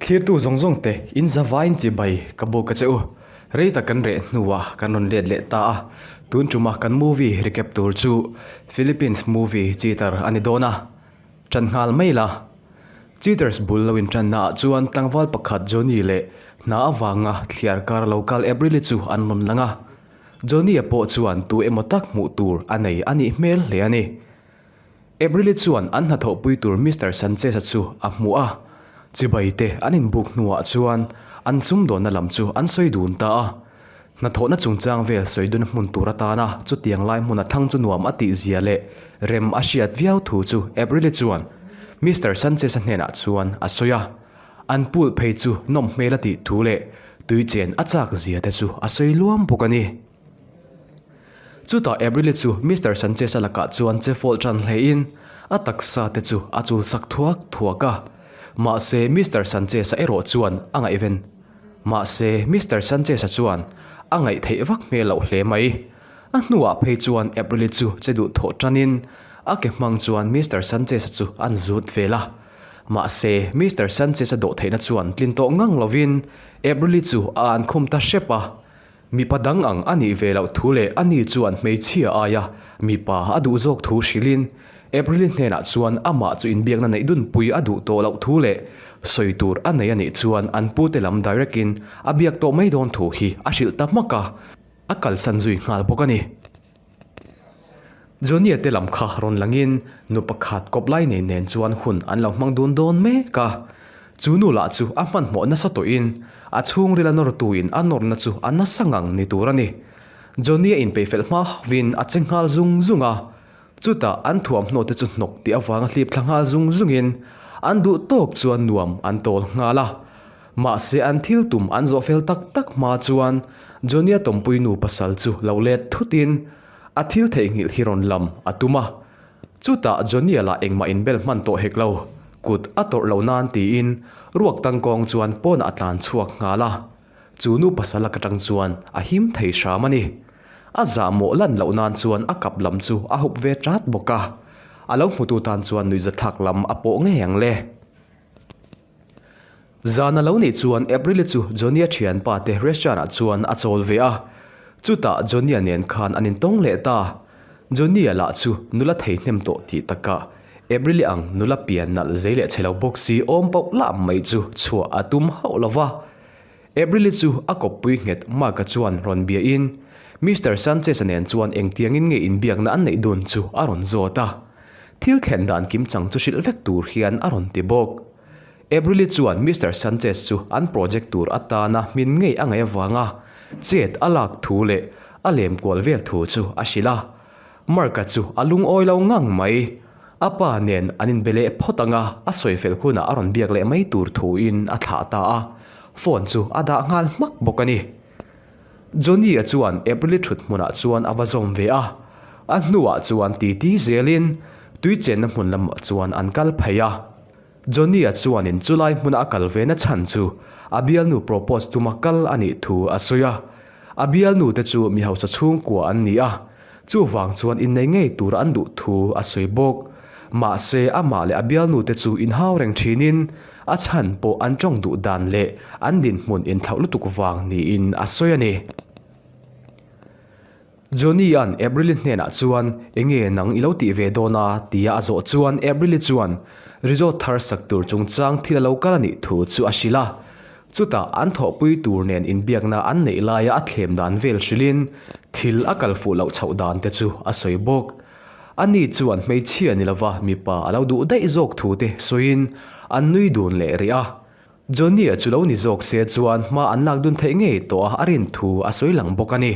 Thlirtu zawng zawng te in zavaiin chibai ka buk a che u. Rei tak kan reh hnuah kan rawn let leh ta a, tun tuma kan movie recap tur chu Philippines movie Cheater a ni dawn a, ṭan nghal mai la. Cheaters bul lo inṭanna ah chuan tlangval pakhat Johnny leh hna avanga thliar kar lo kal April-i chu an rawn lang a. Johnny-a pawh chuan tu emaw tak hmuh tur a nei a nih hmel hle a ni. April-i chuan an hnathawhpui tur Mister Sanchez-a chu a hmu a, chibai te an inbuk hnuah chuan an sumdawnna lam chu an sawi dun ta a. Hnathawhna chungchang vel sawi dun hmun tur atana chutiang lai hmun a thlang chu nuam a tih zia leh rem a hriat viau thu chu April-i chuan Mister Sanchez-a hnenah chuan a sawi a. An pool phei chu nawm hmel a tih thu leh tui chen a chak zia te chu a sawi luam bawk a ni. Chutah April-i chu Mister Sanchez-a lakah chuan che fawlh tan hlein a taksa te chu a chul sak thuak thuak a. Mahse Mister Sanchez-a erawh chuan a ngaihven. Mahse Mister Sanchez-a chuan a ngaih theih vak hmel loh hle mai. A hnuah phei chuan April-i chu che duh thawh tanin a ke hmang chuan Mister Sanchez-a chu an zut vel a. Mahse, Mister Sanchez-a dawh theihna chuan tlin tawh ngang lovin April-i chu a an khum ta hrep a. Mipa dang ang a nih ve loh thu leh ani chuan hmeichhia aia mipa a duh zawk thu hrilhin April-i hnenah chuan amah chu inbiakna neih dunpui a duh tawh loh thu leh sawi tur a nei a nih chuan an pute lam direct-in a biak tawh mai dawn thu hi a hrilh ta hmak a, a kalsan zui nghal bawk a ni. Johnny-a te lam kha rawn langin nu pakhat kawp lai nei nen chuan hun an lo hmang dun dawn mek a. Chu nu lah chu a hmanhmawh nasa tawhin a chhungril a nawrtuin a nawrna chu a nasa ngang ni tur a ni. Johnny-a inpeihfelh hma hauhin a che nghal zung zung a. Chutah an thuamhnaw te chu hnawk tih avanga hlip thla nghal zung zungin an duh tawk chuan nuam an tawl nghal a. Mahse an thil tum an zawh fel tak tak hma chuan Johnny-a tawmpui nu pasal chu lo let thutin a thil theihnghilh hi rawn lam a tum a. Chutah Johnny-a lah engmah inbel hman tawh hek lo, kut a tawrh lo nan tiin ruak tangkawng chuan pawnah a tlan chhuak nghal a. Chu nu pasal lak atang chuan a him thei hram a ni. A zahmawh lan loh nan chuan a kap lam chu a hup ve tat bawk a. A lo hmutu tan chuan nuihzathlak lam a pawh ngei ang le. Zan a lo nih chuan April-i chu Johnny-a thianpa te restaurant-ah chuan a chawl ve a. Chutah Johnny-a nen khan an intawng leh ta. Johnny-a lah chu nula thei hnem tawh tih takah April-i ang nula pian nalh zei leh chhe lo bawk si awm pauh lah mai chu chhuah a tum hauh lo va. April-i chu a kawppui nghet Mark-a chuan rawn biain Mister Sanchez-a nen chuan engtiangin nge inbiakna an neih dun chu a rawn zawt a. Thil thlen dan kimchang chu hrilh vek tur hian a rawn ti bawk. April-i chuan Mister Sanchez chu an project tur atana hmin ngei a ngaih avanga chet a lak thu leh a lem kual vel thu chu a hrilh a. Mark-a chu a lungawi lo ngang mai. A pa nen an inbe leh phawt anga a sawi fel hunah a rawn biak leh mai tur thuin a thlah ta a, phone chu a dah nghal hmak bawk a ni. Johnny-a chuan April-i thut hmunah chuan a va zawm ve a, a hnuah chuan titi zelin tui chenna hmun lamah chuan an kal phei a. Johnny-a chuanin chulai hmuna a kal ve na chhan chu a bialnu propose tuma kal a nih thu a sawi a. A bialnu te chu mi hausa chhungkua an ni a, chuvang chuan innei ngei tura an duh thu a sawi bawk. Mahse, amah leh a bialnu te chu inhau reng thinin a chhan pawh an tawng duh dan leh an dinhmun inthlauh lutuk vang niin a sawi a ni. Johnny-a'n April-i hnenah chuan Enge nang i lo tih ve dawn a? tia a zawh chuan April-i chuan resort thar sak tur chungchang thil a lo kal a nih thu chu a hrilh a. Chutah an thawhpui tur nen inbiakna an neih laia a thlem dan vel hrilhin thil a kal fuh loh chhoh dan te chu a sawi bawk. Ani chuan hmeichhia ni lova mipa a lo duh daih zawk thu te sawiin an nui dun leh rih a. Johnny-a chu lo ni zawk se chuan hma an lak dun theih ngei tawh a a rin thu a sawi lang bawk a ni.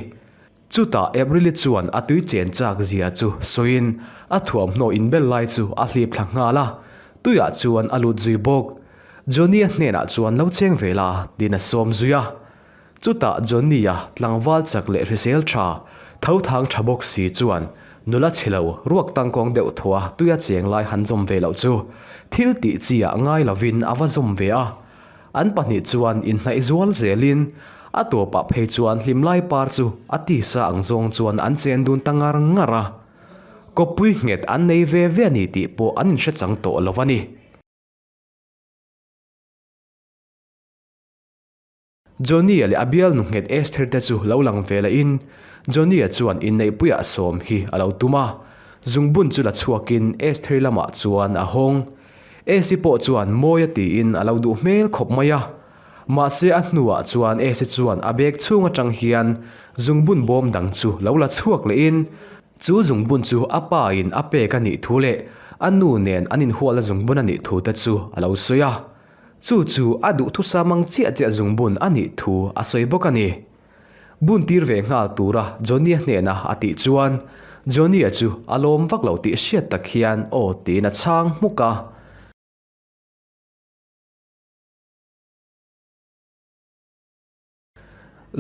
Chutah April-i chuan a tui chen chak zia chu sawiin a thuamhnaw inbel lai chu a hlip thla nghal a, tuiah chuan a lut zui bawk. Johnny-a hnenah chuan lo cheng ve la tiin a sawm zui a. Chutah Johnny-a tlangval chak leh hrisel tha, tho thang tha bawk si chuan nula chhe lo ruak tangkawng deuh thua tuia cheng lai han zawm ve loh chu thil tih chi ah ngai lovin a va zawm ve a. An pahnih chuan inhnaih zual zelin a tawpah phei chuan hlimlai par chu a tisa ang zawng chuan an chen dun ta ngar ngar a. Kawppui nghet an nei ve ve a ni tih pawh an inhre chang tawh lo a ni. Johnny-a leh a bialnu nghet Esther te chu lo lang ve lehin Johnny-a chuan inneihpuiah sawm hi a lo tum a, zungbun chu la chhuakin Esther lamah chuan a hawng. Esi pawh chuan mawi a tiin a lo duh hmel khawp mai a. Mahse a hnuah chuan Esi chuan a bag chhung atang hian zungbun bawm dang chu lo la chhuak lehin chu zungbun chu a pa in a pek a nih thu leh a nu nen an inhualna zungbun a nih thu te chu a lo sawi a. Chu chu a duhthusam ang chiah chiah zungbun a nih thu a sawi bawk a ni. Bun tir ve nghal tura Johnny-a hnena a tih chuan Johnny-a chu a lawm vak lo tih hriat tak hian aw tiin a chhang hmuk a.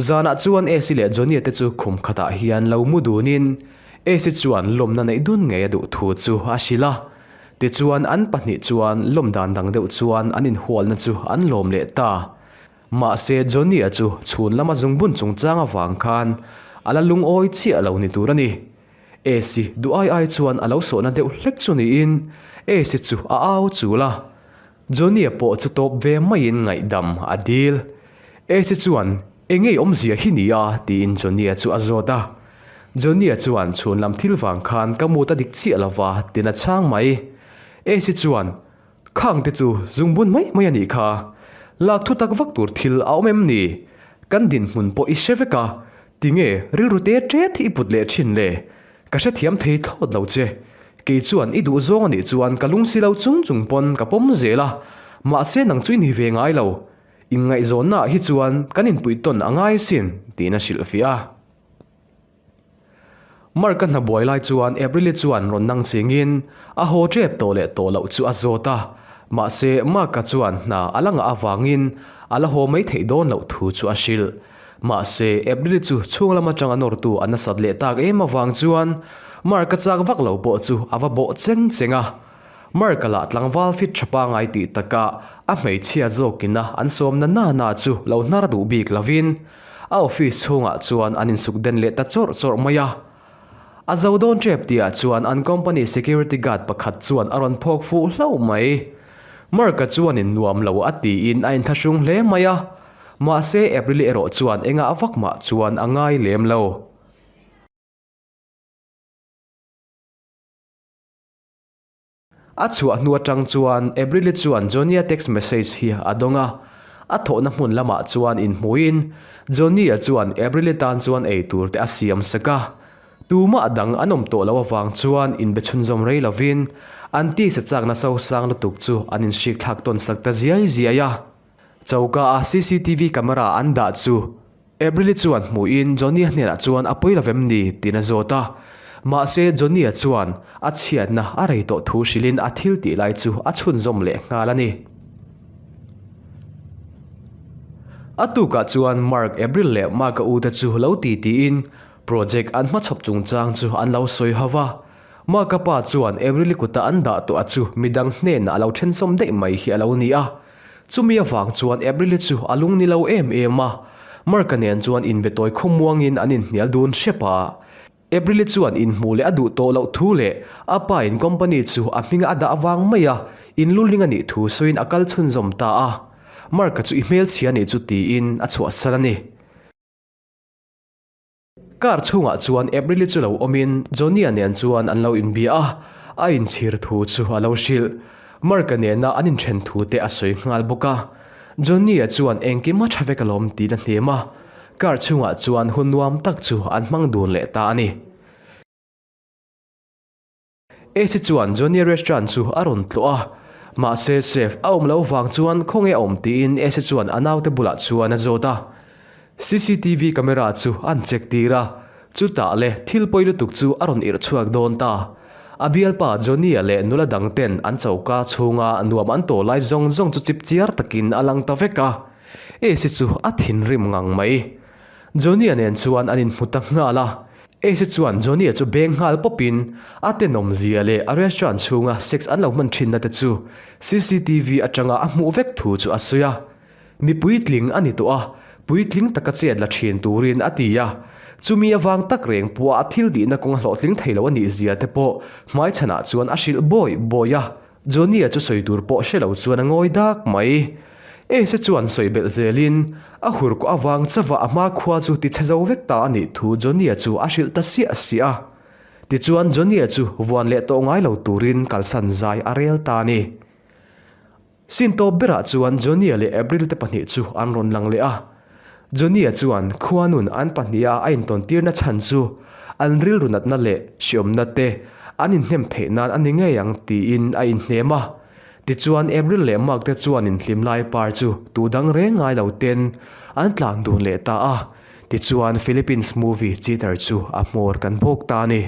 Zanah chuan Esi leh Johnny-a te chu khum khatah hian lo mu dunin Esi chuan lawmna neih dun ngei a duh thu chu a hrilh a. Tichuan an pahnih chuan lawm dan dang deuh chuan an inhualna chu an lawm leh ta. Mahse Johnny-a chu chhun lama zungbun chungchang avang khan a la lungawi chiah lo ni tur a ni. Esi duh ai ai chuan a lo sawhna deuh hlek chu niin Esi chu a au chul a. Johnny-a pawh chu tawp ve maiin ngaihdam a dil. Esi chuan, Engei awmzia hi ni a? tiin Johnny-a chu a zawt a. Johnny-a chuan, Chhun lam thil vang khan ka mut a dik chiah lo va, tiin a chhang mai. Esi chuan, Khang te chu zungbun mai mai a nih kha. Lak thu tak vak tur thil a awm em ni? Kan dinhmun pawh i hre vek a, tinge rilru te ṭet hi i put leh ṭhin le? Ka hrethiam thei thlawt lo che. Kei chuan i duh zawng a nih chuan ka lung si lo chung chung pawn ka pawm zel a, mahse nang chu i ni ve ngai lo. Inngaihzawnnaah hi chuan kan inpuih tawn a ngai asin, tiin a hrilhfiah a. Mark-a hna buai lai chuan April-i chuan rawn nang chingin a haw tep tawh leh tawh loh chu a zawt a, mahse Mark-a chuan hna a la ngah avangin a la haw mai theih dawn loh thu chu a hrilh. Mahse April-i chu chhung lam atanga nawrtu a nasat leh tak em avang chuan Mark-a chak vak lo pawh chu a va bawh cheng cheng a. Mark-a lah tlangval fit tha pangai tih takah a hmeichhia zawkina an sawmna na na chu lo hnar duh bik lovin A office chhungah chuan an insuk den leh ta chawrh chawrh mai a. A zo dawn tep tihah chuan an company security guard pakhat chuan a rawn phawk fuh hlauh mai. Mark-a chuanin nuam lo a tiin a inthlahrung hle mai a. Mahse April-i erawh chuan engah vak mah chuan a ngai lem lo. A chhuah hnu atang chuan April-i chuan Johnny-a text message hi a dawng a, a thawhna hmun lamah chuan inhmuhin Johnny-a chuan April-i tan chuan ei tur te a siam sak a. Tumah dang an awm tawh loh avang chuan inbe chhunzawm rei lovin an tisa chakna sosang lutuk chu an inhrik thlak tawn sak ta ziai ziai a. Choka a cctv camera an dah chu April-i chuan hmuhin Johnny-a hnenah chuan a pawi lo vem ni tiin a zawt a. Mahse Johnny-a chuan a chhiatna a rei tawh thu hrilhin a thil tih lai chu a chhunzawm leh nghal a ni. A tukah chuan Mark, April leh Mark-a u te chu lo ti tiin project an hmachhawp chungchang chu an lo sawi ho va. Mark-a pa chuan April-i kuta an dah tawh a chu midang hnenah a lo thensawm daih mai hi a lo ni a. Chumi avang chuan April-i chu a lung ni lo em em a, Mark-a nen chuan inbe tawi khawmuangin an inhnial dun hrep a. April-i chuan inhmuh leh a duh tawh loh thu leh a pa in company chu a hminga a dah avang mai a inluling a nih thu sawiin a kal chhunzawm ta a. Mark-a chu i hmelchhia nih chu tiin a chhuahsan a ni. Car chhungah chuan April-i chu lo awmin Johnny-a nen chuan an lo inbia a, a inchhir thu chu a lo hrilh. Mark-a nena an inthen thu te a sawi nghal bawk a. Johnny-a chuan engkim a tha vek alawm tiin a hnem a, car chhungah chuan hun nuam tak chu an hmang dun leh ta a ni. Esi chuan Johnny restaurant chu a rawn tlawh a, mahse chef a awm loh vang chuan khawnge a awm tiin Esi chuan a naute bulah chuan a zawt a. Cctv camera chu an check tir a, chutah le thil pawi lutuk chu a rawn irh chhuak dawn ta. A bialpa Johnny-a leh nula dang ten an choka chhunga nuam an tawh lai zawng zawng chu chip chiar takin a lang ta vek a, Esi chu a thinrim ngang mai. Johnny-a nen chuan an inhmu ta nghal a, Ace chuan Johnny-a chu beng nghal pawpin a tenawm zia leh a restaurant chhunga sex an lo hman thinna te chu cctv atanga a hmuh vek thu chu a sawi a. Mi puitling a ni tawh a, puitling taka chet la thin turin a ti a. Chumi avang tak reng pawha a thil dihna kawng a hlawhtling thei lo a nih zia te pawh hmaichhanah chuan a hrilh bawi bawi a. Johnny-a chu sawi tur pawh hre lo chuan a ngawi dak mai. Ace chuan sawi belh zelin a hur kawh avang chauha a hma khua chu ti chhe zo vek ta a nih thu Johnny-a chu a hrilh ta siah siah a. Tichuan Johnny-a chu vuan leh tawh ngai lo turin kalsan zai a rel ta a ni. Sin tawp berah chuan Johnny-a leh April te pahnih chu an rawn lang leh a. Johnny-a chuan khuanun an pahniha a intawntirna chhan chu an rilru natna leh hriawmna te an inhnem theih nan a ni ngei ang tiin a inhnem a. Tichuan April leh Mark te chuan inhlim lai par chu tu dang reng ngai lo ten an tlan dun leh ta a. Tichuan Philippines movie Cheater chu a hmawr kan bawk ta a ni.